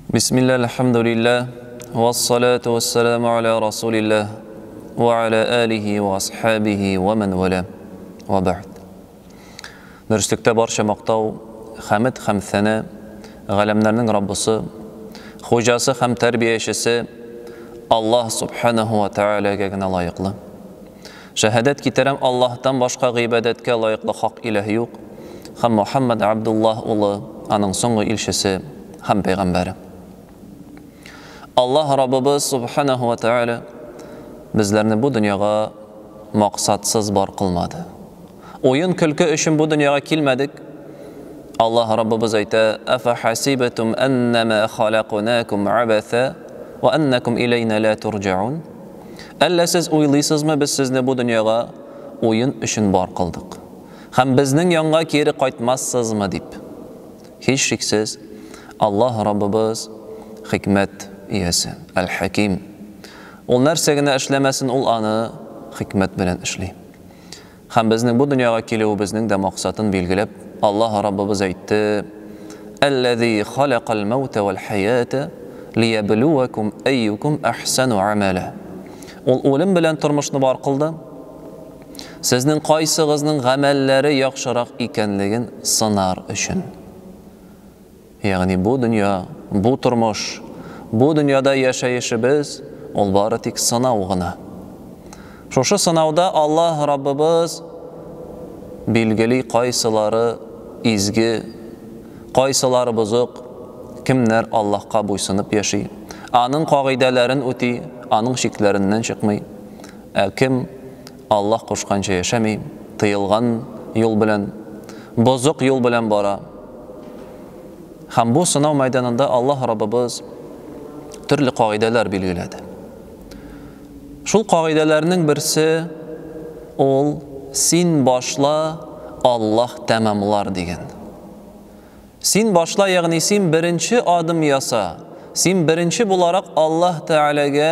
Бисмилла, әлхәмдүлилләһ, вассалату вассаламу аля расулилләһ, ва аля алихи ва асхабихи ва ман валя, ва бәгъд. Дөреслектә барча мактау, хәмед һәм сәнә галәмнәрнең Раббысы, хуҗасы һәм тәрбиячесе Аллаһ субханаһу ва тәгаләгә генә лаеклы. Шәһадәт китерәм, Аллаһтан башка гыйбадәткә лаеклы хак иләһ юк, һәм Мухәммәд Абдуллаһ улы, аның соңгы илчесе һәм пәйгамбәре. Аллаһ Раббыбыз субханаһу ва тәгалә безләрне бу дөньяга максатсыз бар кылмады. Уен-көлке өчен бу дөньяга килмәдек. Аллаһ Раббыбыз әйтә, Әфә хасибтум әннәмә халакнакум абәсә ва әннәкум иләйнә лә турҗаун? Әллә сез уйлыйсызмы, без сезне бу дөньяга уен өчен бар кылдык һәм безнең янга кире кайтмассызмы дип? Һичшиксез, Аллаһ Раббыбыз хикмәт иясе, Әл-Хәким. Ул нәрсә генә эшләмәсен, ул аны хикмәт белән эшли. Һәм безнең бу дөньяга килүебезнең дә максатын билгеләп, Аллаһ Раббыбыз әйтте, Әлләзи халякал мәүтә вәл хәятә лиябелүәкүм әйюкүм әхсәну амәлә. Ул үлем белән тормышны бар кылды, сезнең кайсыгызның гамәлләре яхшырак икәнлеген сынар өчен. Ягъни бу дөнья, бу тормыш, бу дөньяда яшәешебез ул бары тик сынау гына. Шушы сынауда Аллаһ Раббыбыз билгели кайсылары изге, кайсылары бозык, кемнәр Аллаһка буйсынып яши, аның кагыйдәләрен үти, аның чикләреннән чыкмый, ә кем Аллаһ кушканча яшәми, тыелган юл белән, бозык юл белән бара. Һәм бу сынау мәйданында Аллаһ Раббыбыз төрле кагыйдәләр билгеләде. Шул кагыйдәләрнең берсе ул син башла, Аллаһ тәмамлар дигән. Син башла, ягъни син беренче адым яса, син беренче буларак Аллаһ Тәгаләгә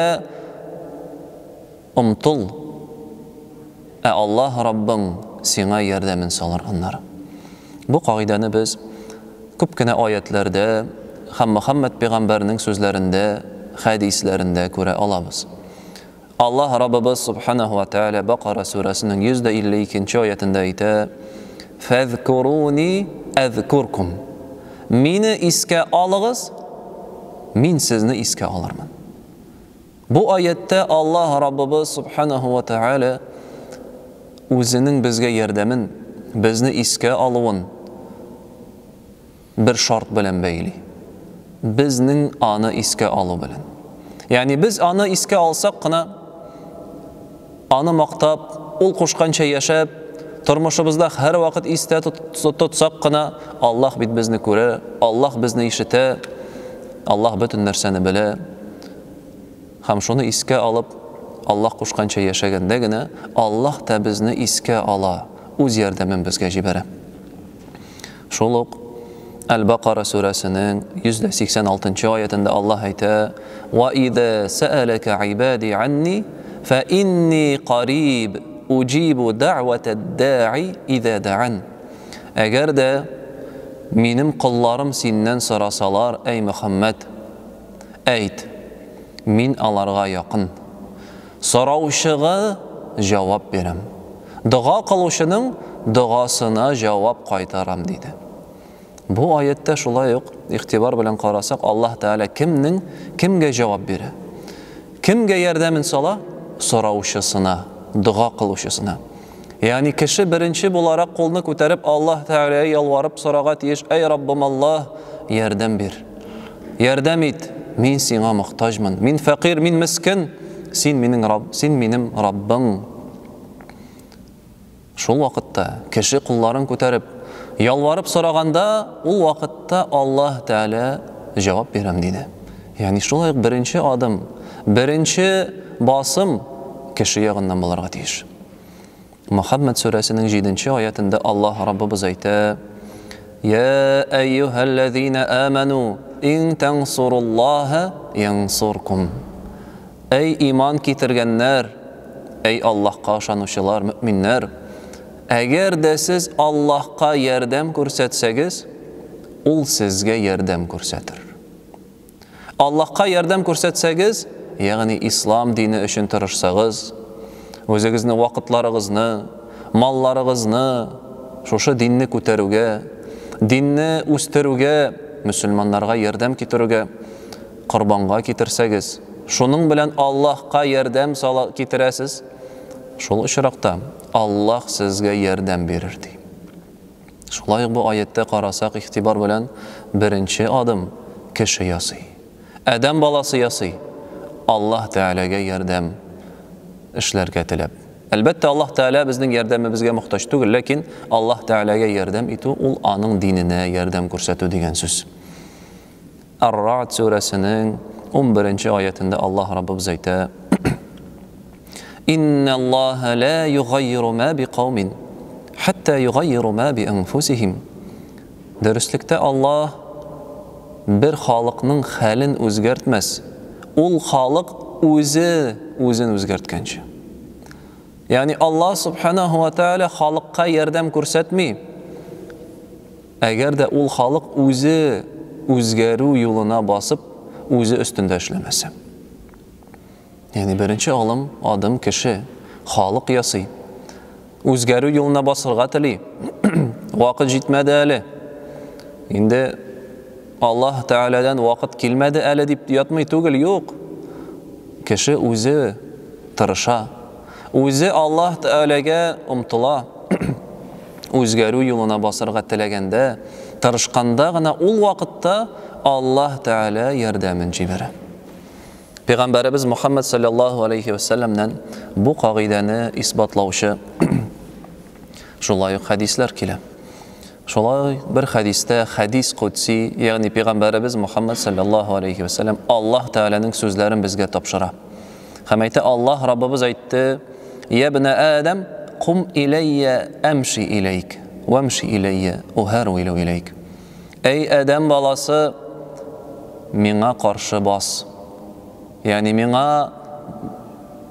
Омтыл, ә Аллаһ Раббың сиңа ярдәмен салыр аннары. Бу кагыйдәне без күп кенә аятьләрдә һәм Мөхәммәд пәйгамбәрнең сүзләрендә, хәдисләрендә күрә алабыз. Аллаһ Раббыбыз субханаһу ва тәгалә Бакара сүрәсенең 152 нче аятендә әйтә, Фәзкуруни әзкуркум. Мине искә алыгыз, мин сезне искә алырмын. Бу аятьтә Аллаһ Раббыбыз Субханаһу ва Тәгалә Үзенең безгә ярдәмен, безне искә алуын бер шарт белән бәйли. Безнең Аны искә алу белән. Ягъни без Аны искә алсак кына, Аны мактап, Ул кушканча яшәп, тормышыбызда һәрвакыт истә тотсак кына, Аллаһ бит безне күрә, Аллаһ безне ишетә, Аллаһ бөтен нәрсәне белә. Һәм шуны искә алып, Аллаһ кушканча яшәгәндә генә, Аллаһ та безне искә ала, үз ярдәмен безгә җибәрә. Шул ук Әл-Бакара сүрәсенең 186 нчы аятендә Аллаһ әйтә: "Ва иза сәәләкә гыйбади анни, фә инни кариб, уҗибу дәгъватәд-даи иза даан." Әгәр дә минем колларым синнән сорасалар, әй Мөхәммәд, әйт, мин аларга якын. Сораучыга җавап бирәм. Дога кылучының догасына җавап кайтарам, диде. Бу аятьтә шулай ук игътибар белән карасак, Аллаһ Тәгалә кемнең кемгә җавап бирә? Кемгә ярдәмен сала? Сораучысына, дога кылучысына. Ягъни кеше беренче буларак кулны күтәреп Аллаһ Тәгаләгә ялварып сорарга тиеш, Әй Раббым Аллаһ, ярдәм бир. Ярдәм ит, мин сиңа мохтаҗмын. Мин фәкыйрь, мин мескен, син минең Раб, син минем Раббың. Шул вакытта кеше кулларын күтәреп, ялварып сораганда, ул вакытта Аллаһ Тәгалә җавап бирәм диде. Ягъни шулай ук беренче адым, беренче басым кеше ягыннан булырга тиеш. Мөхәммәд сүрәсенең җиденче аятендә Аллаһ Раббыбыз әйтә: Я әйюһәлләзина аману ин тансуруллаһа янсуркум. Әй иман китергәннәр, әй Аллаһка ышанучылар, мөэминнәр, әгәр дә сез Аллаһка ярдәм күрсәтсәгез, ул сезгә ярдәм күрсәтер. Аллаһка ярдәм күрсәтсәгез, ягъни ислам дине өчен тырышсагыз, үзегезнең вакытларыгызны, малларыгызны шушы динне күтәрүгә, динне үстерүгә, мөселманнарга ярдәм китерүгә корбанга китерсәгез, шуның белән Аллаһка ярдәм сала китерәсез, шул очракта Аллаһ сезгә ярдәм бирер, ди. Шулай ук бу аятьтә карасак игътибар белән, беренче адым кеше ясый. Адәм баласы ясый, Аллаһ Тәгаләгә ярдәм эшләргә теләп. Әлбәттә, Аллаһ Тәгалә безнең ярдәмебезгә мохтаҗ түгел, ләкин Аллаһ Тәгаләгә ярдәм итү ул аның диненә ярдәм күрсәтү дигән сүз. Ар-Рa'д сүрәсенең 11 нче аятендә Аллаһ Раббыбыз әйтә: Инна Аллаһа ла югайиру ма би каумин хатта югайиру ма би анфусихим. Дөреслектә Аллаһ бер халыкның хәлен үзгәртмәс, ул халык үзе үзен үзгәрткәнче. Ягъни Аллаһ субханаху ва тааля халыкка ярдәм күрсәтми. Әгәр дә ул халык үзе үзгәрү юлына басып, үзе өстендә эшләмәсә. Ягъни беренче алым, адым кеше, халык ясый. Үзгәрү юлына басырга тели. Вакыт җитмәде әле. Инде Аллаһ Тәгаләдән вакыт килмәде әле дип ятмый түгел, юк. Кеше үзе тырыша. Үзе Аллаһ Тәгаләгә омтыла. Үзгәрү юлына басырга теләгәндә, тырышканда гына ул вакытта Аллаһ Тәгалә ярдәмен җибәрә. Пәйгамбәребез Мухаммад саллаллаһу алейхи ва сәлләмнән бу кагыйдәне исбатлаучы шулай ук хәдисләр килә. Шулай бер хәдистә хәдис кудси, ягъни пәйгамбәребез Мухаммад саллаллаһу алейхи ва сәлләм Аллаһ Тәгаләнең сүзләрен безгә тапшыра. Һәм әйтә, Аллаһ Раббыбыз әйтте: "Я бна Адам, кум иләйя амши иләйк, вамши иләйя ухарвилу иләйк." Әй адәм баласы, миңа каршы бас. Ягъни миңа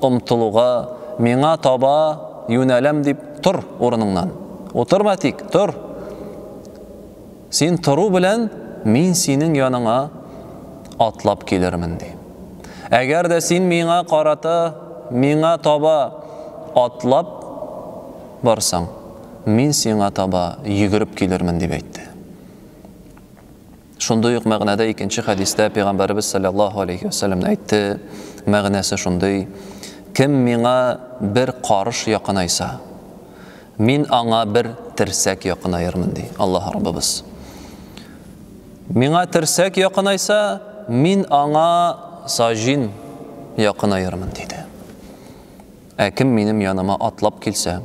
омтылуга, миңа таба юнәләм дип тор урыныңнан. Утырма тик, тор. Син тору белән мин синең яныңа атлап килермен, ди. Әгәр дә син миңа карата, миңа таба атлап барсаң, Мин сиңа таба йөгереп килермен, дип әйтте. Шундый ук мәгънәдә икенче хәдистә Пәйгамбәребез салләллаһу алейһи ва сәлләм әйтте, мәгънәсе шундый, Кем миңа бер карыш якынайса, мин аңа бер терсәк якынаермын, ди Аллаһ Раббыбыз. Миңа терсәк якынайса, мин аңа сажин якынаермын, диде. Ә кем минем яныма атлап килсә,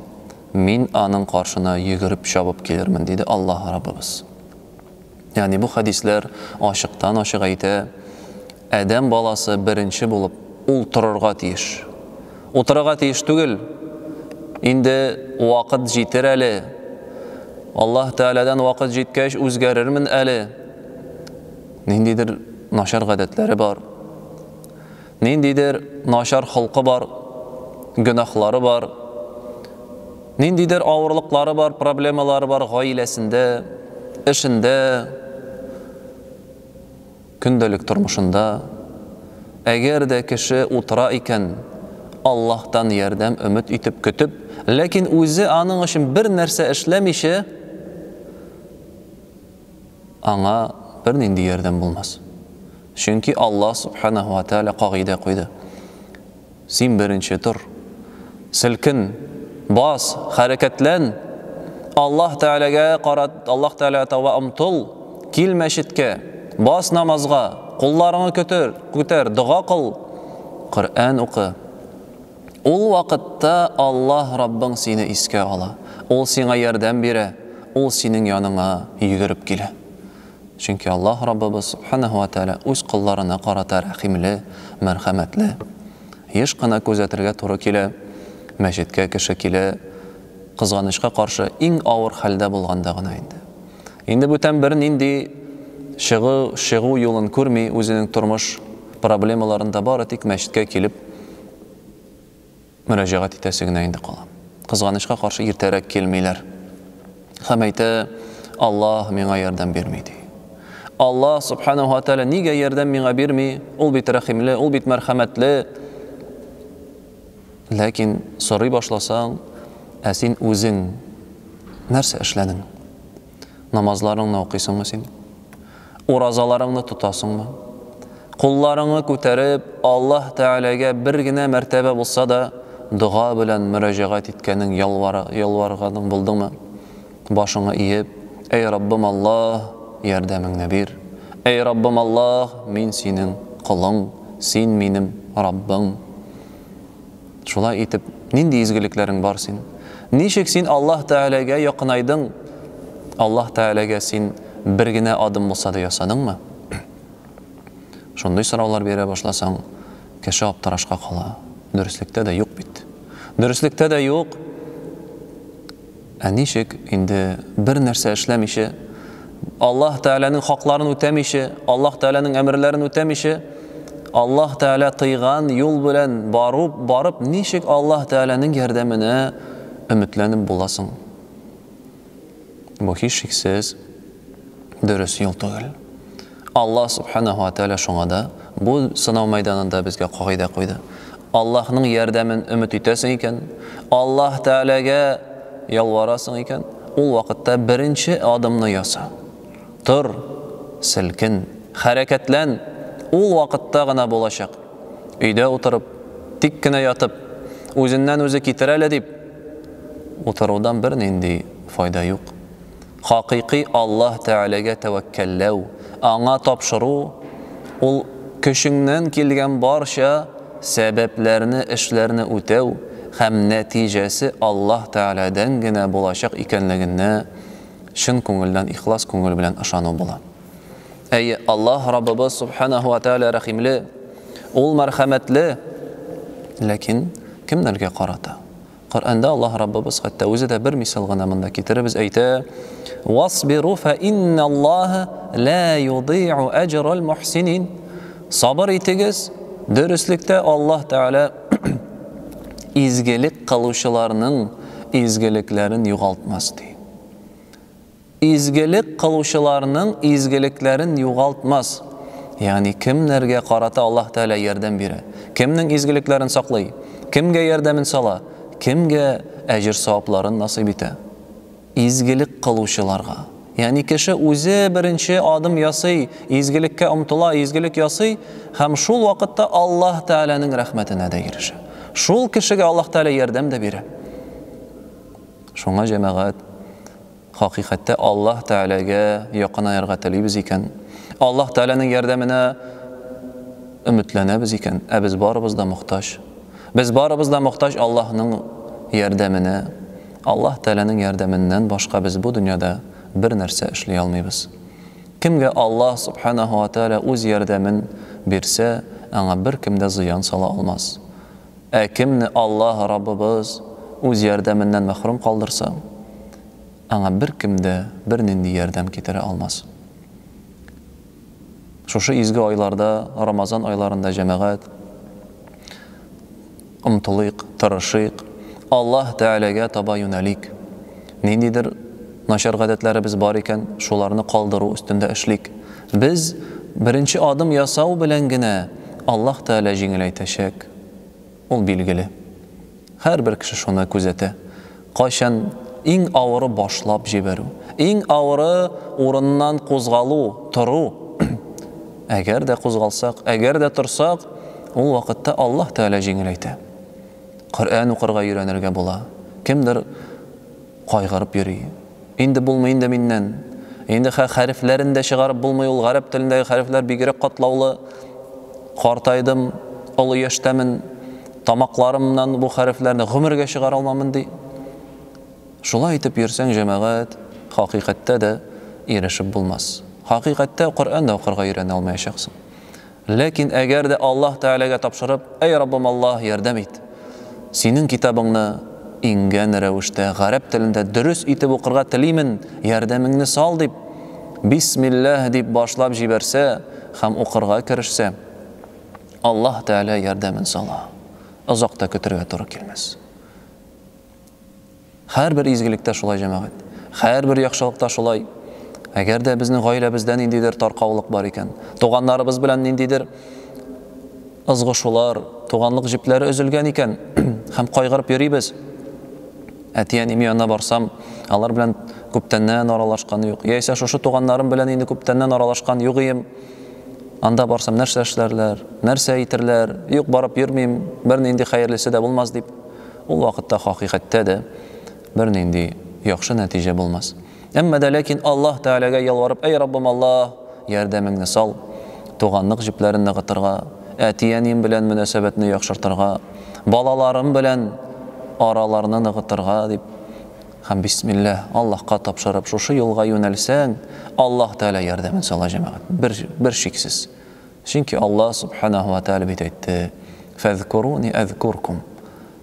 мин аның каршына йөгереп чабып килермен, диде Аллаһ Раббыбыз. Ягъни бу хәдисләр ачыктан-ачык әйтә, адәм баласы беренче булып ул торырга тиеш. Утырырга тиеш түгел. Инде вакыт җитер әле. Аллаһ Тәгаләдән вакыт җиткәч үзгәрермен әле. Ниндидер начар гадәтләре бар. Ниндидер начар холкы бар, гөнаһлары бар, ниндидер авырлыклары бар, проблемалары бар гаиләсендә, эшендә, көндәлек тормышында. Әгәр дә кеше утыра икән, Аллаһтан ярдәм өмет итеп көтеп, ләкин үзе аның өчен бер нәрсә эшләмичә, Аңа бернинди ярдәм булмас. Чөнки Аллаһ Субханаһу ва Тааля кагыйдә куйды. Син беренче тор. Селкен, бас, хәрәкәтлән. Аллаһ Тәгаләгә карат, Аллаһ Тәгаләгә таба омтыл. Кил мәчеткә, бас намазга, кулларыңны көтер, күтәр, дога кыл, Коръән укы. Ул вакытта Аллаһ Раббың сине искә ала, Ул сиңа ярдәм бирә, Ул синең яныңа йөгереп килә. Чөнки Аллаһ Раббыбыз Сүбхәнәһү вә Тәгалә үз колларына карата рәхимле, мәрхәмәтле. Еш кына күзәтергә туры килә, мәчеткә кеше килә, кызганычка каршы, иң авыр хәлдә булганда гына инде. Инде бүтән бернинди чыгу, чыгу юлын күрми, үзенең тормыш проблемаларында бары тик мәчеткә килеп мөрәҗәгать итәсе генә инде кала. Кызганычка каршы иртәрәк килмиләр. Һәм әйтә, Аллаһ миңа ярдәм бирми, ди. Аллаһ Субханаһу ва Тәгалә нигә ярдәм миңа бирми? Ул бит рәхимле, ул бит мәрхәмәтле. Ләкин сорый башласаң, ә син үзең нәрсә эшләдең? Намазларыңны укыйсыңмы син? Уразаларыңны тотасыңмы? Кулларыңны күтәреп, Аллаһ Тәгаләгә бер генә мәртәбә булса да дога белән мөрәҗәгать иткәнең, ялварганың булдыңмы? Башыңны иеп, Әй Раббым Аллаһ, ярдәмеңне бир. Әй Раббым Аллаһ, мин синең колың, син минем Раббың. Шулай итеп, нинди изгелекләрең бар син? Ничек син Аллаһ Тәгаләгә якынайдың? Аллаһ Тәгаләгә син бер генә адым булса да ясадыңмы? Шундый сораулар бирә башласаң, кеше аптырашка кала. Дөреслектә дә юк бит. Дөреслектә дә юк. Ә ничек инде бер нәрсә эшләмичә, Аллаһ Тәгаләнең хакларын үтәмичә, Аллаһ Тәгаләнең әмерләрен үтәмичә, Аллаһ Тәгалә тыйган юл белән барып, барып ничек Аллаһ Тәгаләнең ярдәменә өметләнеп була соң? Бу һичшиксез дөрес юл түгел. Аллаһ Субханаһу ва Тәгалә шуңа да бу сынау мәйданында безгә кагыйдә куйды. Аллаһның ярдәмен өмет итәсең икән, Аллаһ Тәгаләгә ялварасың икән, ул вакытта беренче адымны яса. Тор, селкен, хәрәкәтлән, ул вакытта гына булачак. Өйдә утырып, тик кенә ятып, үзеннән-үзе китер әле дип утырудан бернинди файда юк. Хакыйкый Аллаһ Тәгаләгә тәвәккәлләү, Аңа тапшыру, ул көчеңнән килгән барча сәбәпләрне, эшләрне үтәү һәм нәтиҗәсе Аллаһ Тәгаләдән генә булачак икәнлегенә чын күңелдән, ихлас күңел белән ышану була. Әйе, Аллаһ Раббыбыз Субханаһу ва Тәгалә рәхимле, Ул мәрхәмәтле, ләкин кемнәргә карата? Коръәндә Аллаһ Раббыбыз хәтта үзе дә бер мисал гына монда китеребез әйтә: "Васбиру фа инналлаһа ла юдиу әҗрал мухсинин." Сабыр итегез, дөреслектә Аллаһ Тәгалә изгелек кылучыларның изгелекләрен югалтмас ди. Изгелек кылучыларның изгелекләрен югалтмас. Ягъни кемнәргә карата Аллаһ Тәгалә ярдәм бирә? Кемнең изгелекләрен саклый? Кемгә ярдәмен сала? Кемгә әҗер-савапларын насыйп итә? Изгелек кылучыларга. Ягъни кеше үзе беренче адым ясый, изгелеккә омтыла, изгелек ясый һәм шул вакытта Аллаһ Тәгаләнең рәхмәтенә дә ирешә. Шул кешегә Аллаһ Тәгалә ярдәм дә бирә. Шуңа, җәмәгать, хакыйкатьтә Аллаһ Тәгаләгә якынаерга телибез икән, Аллаһ Тәгаләнең ярдәменә өметләнәбез икән, ә без барыбыз да мохтаҗ. Без барыбыз да мохтаҗ Аллаһның ярдәменә. Аллаһ Тәгаләнең ярдәменнән башка без бу дөньяда бер нәрсә эшли алмыйбыз. Кемгә Аллаһ Субханаһу ва Тәгалә үз ярдәмен бирсә, аңа беркем дә зыян сала алмас. Ә кемне Аллаһ Раббыбыз Үз ярдәменнән мәхрүм калдырса, аңа беркем дә бернинди ярдәм китерә алмас. Шушы изге айларда, Рамазан айларында, җәмәгать, омтылыйк, тырышыйк, Аллаһ Тәгаләгә таба юнәлик. Ниндидер начар гадәтләребез бар икән, шуларны калдыру өстендә эшлик. Без беренче адым ясау белән генә Аллаһ Тәгалә җиңеләйтәчәк. Ул билгеле. Һәрбер кеше шуны күзәтә. Кайчан иң авыры башлап җибәрү, иң авыры урыннан кузгалу, тору. Әгәр дә кузгалсак, әгәр дә торсак, ул вакытта Аллаһ Тәгалә җиңеләйтә. Коръән укырга өйрәнергә була. Кемдер кайгырып йөри. Инде булмый инде миннән. Инде хәрефләрен дә чыгарып булмый, ул гарәп телендәге хәрефләр бигрәк катлаулы. Картайдым, олы яшьтәмен, тамакларымнан бу хәрефләрне гомергә чыгара алмамын, ди. Шулай итеп йөрсәң, җәмәгать, хакыйкатьтә дә ирешеп булмас. Хакыйкатьтә Коръән дә укырга өйрәнә алмаячаксың. Ләкин әгәр дә Аллаһ Тәгаләгә тапшырып, Әй Раббым Аллаһ, ярдәм ит! Синең китабыңны иңгән рәвештә, гарәп телендә дөрес итеп укырга телимен, ярдәмеңне сал, дип, Бисмиллаһ дип башлап җибәрсә һәм укырга керешсә, Аллаһ Тәгалә ярдәмен сала. Озак та көтергә туры килмәс. Һәрбер изгелектә шулай, җәмәгать. Һәрбер яхшылыкта шулай. Әгәр дә безнең гаиләбездә ниндидер таркаулык бар икән, туганнарыбыз белән ниндидер ызгышулар, туганлык җепләре өзелгән икән һәм кайгырып йөрибез, әти-әнием янына барсам, алар белән күптәннән аралашкан юк, яисә шушы туганнарым белән инде күптәннән аралашкан юк ием, анда барсам нәрсә эшләрләр, нәрсә әйтерләр, юк, барып йөрмим, бернинди хәерлесе дә булмас дип, ул вакытта хакыйкатьтә дә бернинди яхшы нәтиҗә булмас. Әмма дә ләкин Аллаһ Тәгаләгә ялварып, Әй Раббым Аллаһ, ярдәмеңне сал, туганлык җепләрен ныгытырга, әти-әнием белән мөнәсәбәтне яхшыртырга, балаларым белән араларны ныгытырга, дип һәм бисмилләһ, Аллаһка тапшырып, шушы юлга юнәлсәң, Аллаһ Тәгалә ярдәмен сала, җәмәгать, бер, бер шиксез. Чөнки Аллаһ Субханаһу ва Тәгалә бит әйтте, Фәзкуруни әзкуркум.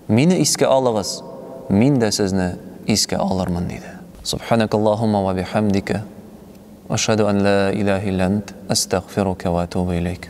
Мине искә алыгыз, мин дә сезне искә алырмын, диде. Субханакаллаһумма ва бихамдика, ашһаду ан ла илаһа илля ант, астагфирука ва атубу иләйк.